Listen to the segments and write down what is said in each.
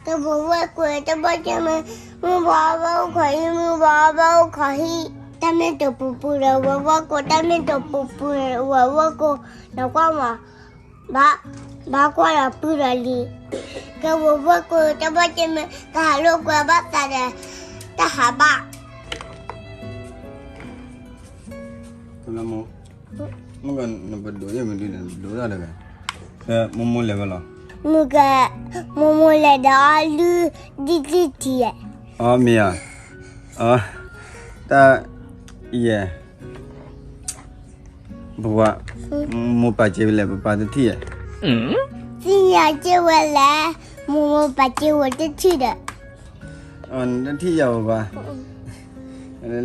ကဲဝဲၢ်ကွဲးတဘၣ်ကဲမ့ၢ်, မုၢ်ဘီဘၣ်အိၣ်ခီၣ်ဟံၣ်, မုၢ်ဘီဘၣ်အိၣ်ခီၣ်ဟံၣ်, တၢ်မ့ၢ်တပူၤပူၤဒီးဝဲၢ်ကွဲး, တၢ်မ့ၢ်တပူၤပူၤဒီးဝဲၢ်ကွဲး, နကွၢ်မး, ဘၣ်, ဘၣ်ကွၢ်ဒီးပုၢ်ဒီးလံၤ, ကဲဝဲၢ်ကွဲးတဘၣ်ကဲမ့ၢ်, ကဟးလိာ်ကွဲဘၣ်သးဒီး, တၢ်ဟးဘၣ် မုၢ်ကနပဒိးယဲၢ်မနုၤဒီး နပဒိးဒၣ်တဂၤ, မိၢ်မိၢ်လဲၤဝဲလီၤ, မုၢ်က, မိၢ်မိၢ်လဲၤဒီးအီၣ်လုၢ်ဒံၣ်ဒံၣ်ထံးဧါ, အီ မ့ၢ်ဧါ, အီ တၢ်, ယဲၢ်, ပပှၤ, မိၢ်ပာ်စ့ဝဲလဲၣ် ပပၢ်တထံၣ်ဧါ, သ့ၣ်ညါစ့ဝဲလဲၣ်, မိၢ်မိၢ်ပာ်စ့ဝဲတထံၣ်ဒီး နတထံၣ်ယၤပပၢ်,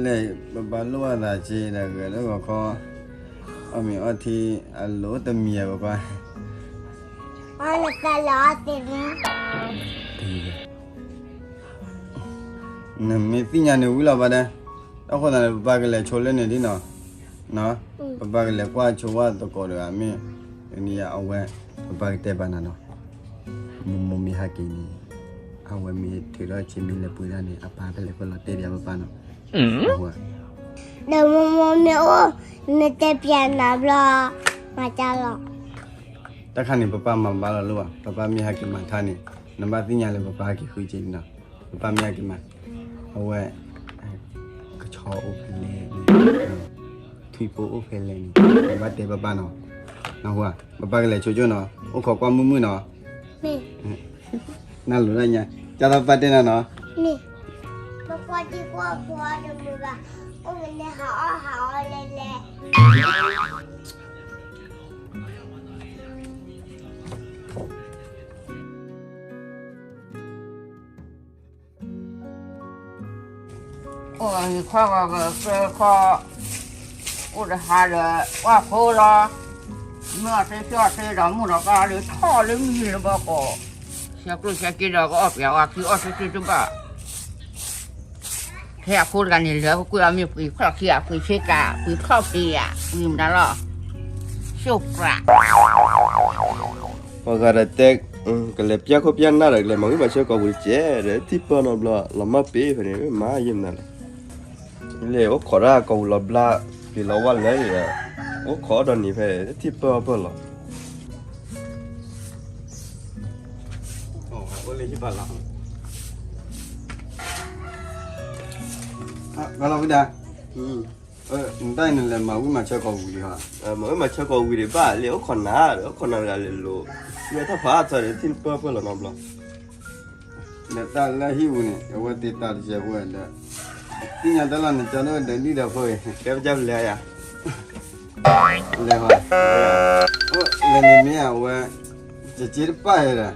လၢ ပပၢ်လိၣ်အသးစ့ဒီးဂဲၤလၢဂီၤခီ, အီၣ်မ့ၤအီထံ, အလိၣ်တမံၤဧါပပၢ်, အီၣ်နသးလီၤအီၣ်သ့န့ၣ်, နမ့ၢ်သ့ၣ်ညါန့ၣ်ဝံၤလီၤဘၣ်ဒီး, အဃိသတးန့ၣ် ပပၢ်ကလဲၤဆိလၢန့ၣ်ဒ်နီၤ, ပပၢ်ကလဲၤကွၢ်ဆိဝဲသကိးတဂၤမ့ၢ်, န့ၣ်အဝဲ, ပပၢ်ကတဲဘၣ်နၤနီၤ, မိၢ်မိၢ်မ့ၢ်ဟဲက့ၤန့ၣ်, အဝဲမ့ၢ်ထုးထီၣ်ဆံးမ့ၢ်လဲၤပှ့ၤဒၣ်န့ၣ် အပၢ်ကလဲၤကွၢ်လီၤတဲာ်ဒံးပပၢ်နီၤ, ဒီးမိၢ်မိၢ်မ့ၢ်အိၣ်, မ့ၢ်တဲပျးနၤဘျီ, မၤတၢ်လီၤ, တၢ်ခါန့ၣ် ပပၢ်မၤဘၣ်လီၤလၢၤဘၣ်, ပပၢ်မ့ၢ်ဟဲက့ၤမၤထါန့ၣ်, နဘၣ်သ့ၣ်ညါလၢပပၢ်ဟဲက့ၤဃုက့ၤနီၤ, ပပၢ်မ့ၢ်ဟဲက့ၤမၤ, အဝဲ ကဆီအိၣ်ဖဲလဲၣ်န့ၣ်, ထွံၣ်ဖိအိၣ်ဖဲလဲၣ်န့ၣ်, နဘၣ်တဲပပၢ်နီၤ, နဟူဧါ, ပပၢ်ကလဲၤဆိကၠိနီၤ, အိၣ်ခိးကွၢ်မုၢ်မုၢ်နီၤ, နလိၤဒၣ်ညါ, ကၢ်သီပပၢ်တဲနၤနီၤ, ပကွၢ်ထံကွၢ်ဖိတမုာ်ဘၣ်, အိၣ်ကနဲဟးအီၣ်ဟးအီလဲၣ်လဲၣ် အိၣ်ဂီၤခီဂီၤကကဲခီ, အိၣ်တဟါဒီးကွၢ်ဖိလီၤ, မ့ၢ်အီၣ်သ့ဆှၢအီၣ်သ့ဒီးမုၢ်ဒီးကါလၢထီၣ်လၢမံလၢဘီကီး, ဆဲးကျိၣ်ဆဲးက့ဒီးကအီၣ်ပှဲၤအီၣ်ခံအီၣ်သ့သ့တဘၣ်, ထဲအဖိတဂၤန့ၣ်လၢပကွံာ်အီၤမ့ၢ်ပှံၤခီၣ်ခံဧါ, ပှံၤဆ့ကၤ, ပှံၤခီၣ်ဖံးဧါ, ပှံၤမတၤလီၤ, ဆိၣ်ပြး ပှၤဂၤဒီးတဲ, ကလဲၤပျၢ်ခိၣ်ပျၢ်နၢ်ဒီး ကလဲၤမၤဝံၣ်မၤဆၢကီၢ်ပူၤတကဲးဒီး ထံၣ်ပၢၢ်နီတဘျီ လီၤမၢ်ပ့ၤဖဲန့ၣ် မၤယံာ်မနုၤလဲၣ်, လဲၤအိၣ်ခိးတၢ်ကီၢ်ပူၤလီၤဘျါ, ပျံၤလီၤဝါလဲၣ်ဒီး, အိၣ်ခိးဒီးနံၤဖဲ ထံၣ်ပၢၢ်ပၢၢ်လီၤ. အိၣ်လၢဟံၣ်ဘၣ်လီၤ, ဝဲလီၤဝံၤဒၣ်, နတၢ်အံၤနလဲၤမၤဝံၣ်မၤဆၢကီၢ်ပူၤလံဟီ, မၤဝံၣ်မၤဆၢကီၢ်ဝံၤဒံးဘၣ် လဲၤအိၣ်ခိးနၤဒီး အိၣ်ခိးနၤတဂၤလဲၤလိၤ, မ့ၢ်တၢ်ဖးအါထီၣ်ဒီး ထံၣ်ပၢၢ်ပၢၢ်လီၤနီတဘျီ ဒီးတၢ်လၢဟံၣ်ပူၤန့ၣ် အဝဲသ့ၣ်တၢ်တစဲးဖိဒီး, သ့ၣ်ညါတၢ်လီၤနကၠီန့ၣ်ဒီးဒ်ဒီးဖိအံၤ, ကဲပကလဲၤယၤ, လဲၤဟီ, လဲၤန့ၣ်မ့ၢ်အဝဲ, ယစ့တပၣ်ဒီး,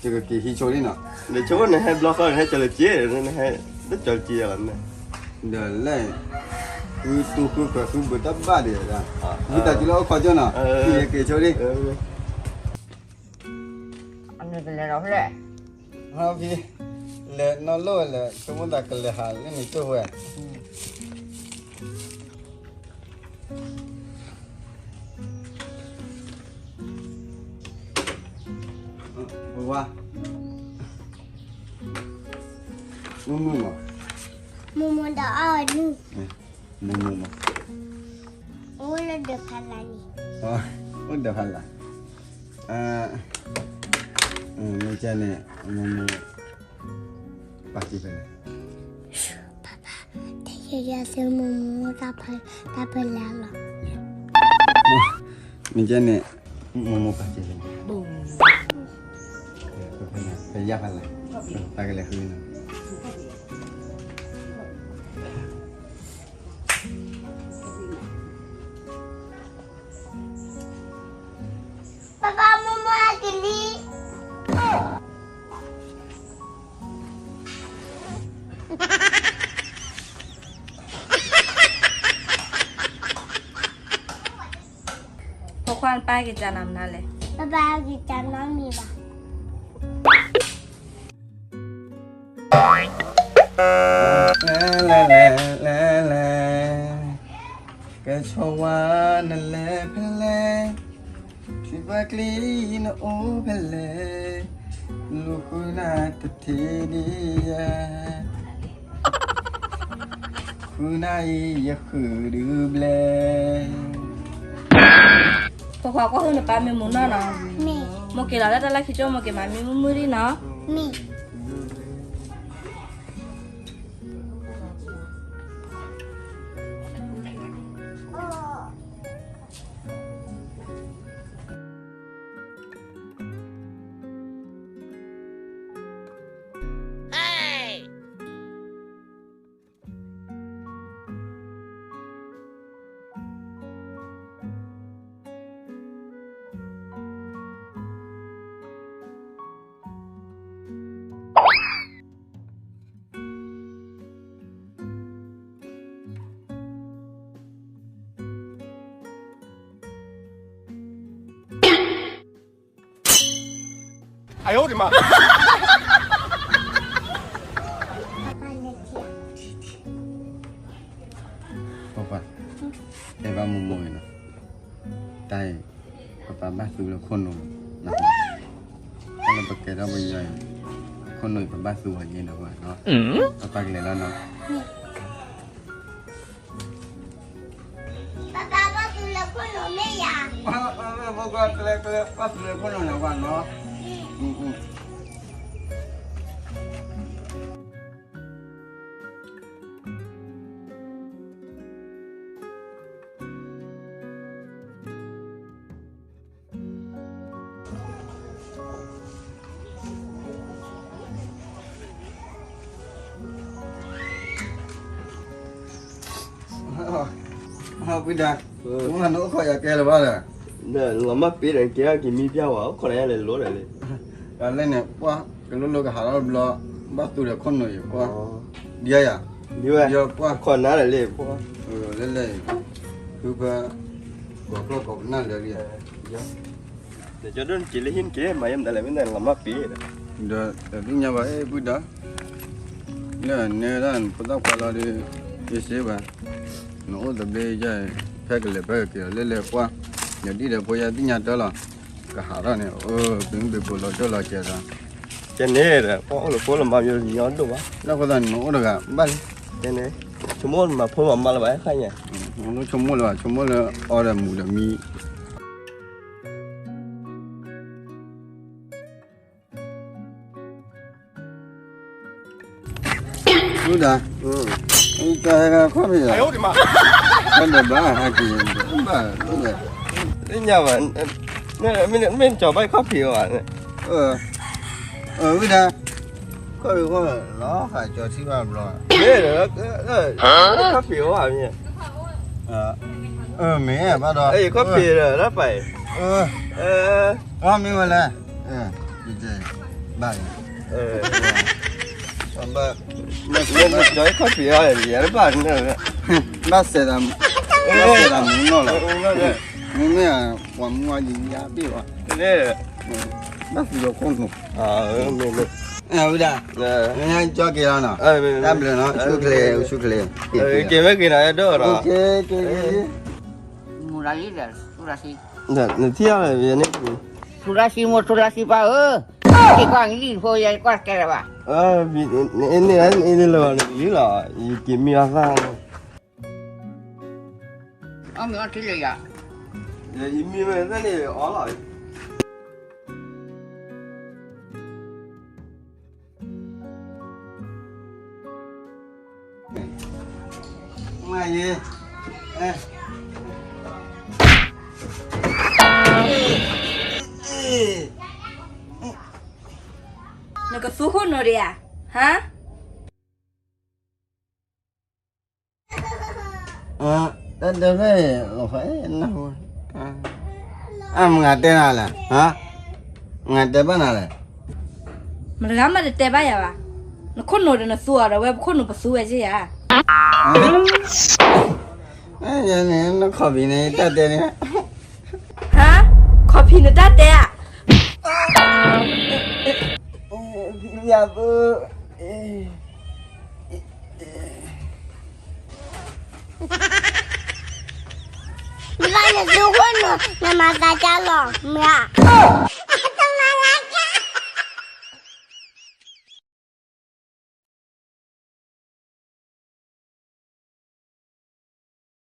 ယကက့ၤဟံးဆိလံနီၤ, နဆိနဟဲဘျီဃီနဟဲကၠီလၢက့, နဟဲတကၠီလၢက့ယၤလီၤန့ၣ်, ဒီးလဲၤ, ဃုတူၢ်ဃုခွဲးဃုဘုးတၢ်ဘၣ်ဒံး, ဝံသးစူၤလၢအိၣ်ခိးကၠီနီၤ, ယက့ၤဆိလံ လဲၤနီၢ်လိၣ်ဝဲလဲၣ် ဆိကမိၣ်သးကလဲၤဟးလၢန့ၣ်ကၠိဝဲ, ဝါ, မုၢ်မုၢ်မး, မုၢ်မုၢ်ဒီးအီၣ်နုၢ်, မုၢ်မုၢ်မး, အိၣ်လၢဒၢးဖးလၢ်န့ၣ်, အိၣ်ဒၢးဖးလၢ်, မ့ၢ်ကဲန့ၣ်, မုၢ်မုၢ်, ပာ်တံၢ်ဖဲလဲၣ်, ပၢ်ပၢ်, တယဲယဲသုမုၢ်မုၢ်တၢ်ဖဲလဲၣ်လီၤ, မ့ၢ်ကဲန့ၣ်, မုၢ်မုၢ်ပာ်တံၢ်ဖဲလဲၣ်, ဖဲယါဖးလၢ်, တၢ်ကလဲၤဃုနီၤ ပၢ်ပၢ်မုၢ်မုၢ်ဟဲက့ၤလံ, ဖိခွါနပၢ်ဟဲက့ၤကၢနၤမနုၤလဲၣ်, ပၢ်ပၢ်ဟဲက့ၤကၢနၤမံၤဘၣ် လဲၤလဲၤလဲၤလဲၤ, ကဲဆိဝါနလဲၤဖဲလဲၣ်, ထံပှၢ်ကျံနအိၣ်ဖဲလဲၣ်, ဃုနၢ်တထံၣ်ဒံးယဲ, ဃုနၢ်အံၤယဃုဒုးဘျဲၣ်. ဖိခွါကွၢ်ဟုၣ်နပၢ်မ့ၢ်မူနီၢ်နီၤ, မိၢ်က့ၤလီၤလၢတၢ်လၢခံကၠိ မိၢ်က့ၤမၤမံမုၢ်မုၢ်ဒံးနီၤ. ပှၤ အဲၣ်ဘၣ်မိၢ်မိၢ်အံၤနီၤ, တၢ်အံၤ ပပၢ်ဘၣ်သူလၢခိၣ်နူာ်, တၢ်လၢပကဲထီၣ်ပယီၤအံၤ, ခိၣ်နူာ်အံၤပဘၣ်သူအီၤယဲနီၤ, ပပၢ်ကလဲၤလီၤနီၤ. ပပၢ်ဘၣ်သူလၢခိၣ်နူာ်မ့ၢ်ယၤ, ပပၢ်ဘၣ်သူလၢခိၣ်နူာ်နီၤ, ပှၤနီၤ. ပုၢ်ဒါ, နအိၣ်ခိးယၤကဲလၢၤဘၣ်ဒီး, လီၤမၢ်ပ့ၤဒီးကဲက့ၤမံပျၢ်ဝဲ အိၣ်ခိးနၤယၤလဲၤလိၤဒီးလံ. တၢ်လဲၣ်န့ၣ် ပှၤကလိလိကဟးထီၣ်တဘျီ, ဘၣ်သူဒီးခိၣ်နူာ်အံၤပှၤ, ဒ်ယၤ, ဒ်ဝဲ, ပှၤခိးနၤဒီးလံ, လဲၤလဲၤ, ဖုဖၢ, ကိးကျီၢ်ကိးပနၢ်လၢာ်လံ. ဒီးကၠီဒိၣ်နက့ၤလၢဟံၣ်နက့ၤ မၤယဲမတၤလဲၣ် မ့ၢ်နလီၤမၢ်ပ့ၤဒီး, ဒီးတသ့ၣ်ညါဘၣ် ပုၢ်ဒါ, လၢနဲဒၣ်နဖိသၣ်ခွါလီၤဒီး, ယစ့ဘၣ်, နအိၣ်သဘျ့ယဲ, ဖဲကလဲၤဖဲကက့ၤလီၤ လဲၤလဲၤပှၤ, ယဒ်ဒီးဖိယဲသ့ၣ်ညါတၢ်လီၤ, ကဟးထီၣ်န့ၣ် ပမ့ၢ်ပကိးလီၤဒိၣ်လီၤကဲးဒီး, ကဲန့ၣ်ဒီး ပှၤအိၣ်လၢဖိလၢမါမီၤညီဒိၣ်ဘၣ်, လၢအဃိသတးန့ၣ် နအိၣ်တဂၤဘၣ်လံ, ကဲန့ၣ်, ဆိကမိၣ်မၤဖိမၤမါလၢၤဘၣ်ခါညါ, နဆိကမိၣ်လၢၤဘၣ် ဆိကမိၣ်လၢအီဒီးမူဒီးမံ ပုၢ်ဒါ, ကဟဲခီၣ်ဖံးဧါ, ခီၣ်ဖံးဘၣ်ဟဲက့ၤ, ဘၣ်, သ့ၣ်ညါဘၣ်, မ့ၢ်ကၠီၤဘၣ်ခီၣ်ဖံးဘၣ်, ပုၢ်ဒါ, ခီၣ်ဖံးဃီလီၤ ဟးကၠီထံၣ်ဘၣ်ဘျီ, မ့ၢ်ဒီး, ခီၣ်ဖံးဘၣ်မ့ၢ်, မ့ၢ်ဘၣ်ဒီး, ခီၣ်ဖံးဒီး တၢ်ပာ်အံၤ, မ့ၢ်ဝဲလဲၣ်, ဘၣ်, ဘၣ်, မ့ၢ်ကၠီၤခီၣ်ဖံးအီၤ ယၤတဘၣ်န့ၣ်, ဘၣ်စဲးသး, ဘၣ်စဲးသးမူနီၢ်လီၤ, မ့မ့ၢ်ပှၤမူအယံၤယါဘ့ၣ်ဘၣ်, ဘၣ်သံလီၤခိၣ်နူာ်, မ့ၢ်, ဝံဒၣ်, ကၠီက့ၤလီၤနီၤ, တၢ်ဘျုးနီၤ, ဆူၣ်ချ့, ဆူၣ်ချ့, က့ၤဝဲက့ၤနီၤ, ယဒိၣ်ဒီး, က့ၤ, က့ၤ, က့ၤ, မူဒါလံဒီး, နထံၣ်အီၤလၢယန့ၣ်, ထူလါဆံမိၢ် ထူလါဆံပၢ်ဧၢ, က့ၤကွၢ်လံၣ်ဖိ ယကွၢ်ကဲလၢၤဘၣ်, န့ၣ်, န့ၣ်လၢၤဘၣ်န့ၣ်လီၤ, ယက့ၤမံအီၣ်သၣ်, အီၣ်မ့ၤအီထံလၢၤယၤ, ယမံဝဲသၣ်န့ၣ်အီလီၤ. မၤယဲ, နကသူခိၣ်နူာ်ဒံးဧါ, ဟါ တၢ်တဲဖဲ, အမ့ၢ်တဲနၤလဲၣ်, မ့ၢ်တဲဘၣ်နၤလဲၣ်, မတဂၤမးတတဲဘၣ်ယၤဘၣ်, နခိၣ်နူာ်ဒီးနသူအီၤဒီး ဝဲပခိၣ်နူာ်ပသူဝဲက့ယၤ, ယန့ၣ် နခီၣ်ဖံးန့ၣ် တၢ်တဲန့ၣ်, ဟါ, ခီၣ်ဖံးနတၢ်တဲဧါ, ယၤပ နဘၣ်နသူခိၣ်နူာ် နမၤသးကါလီၤ မ့ၢ်ဧါ.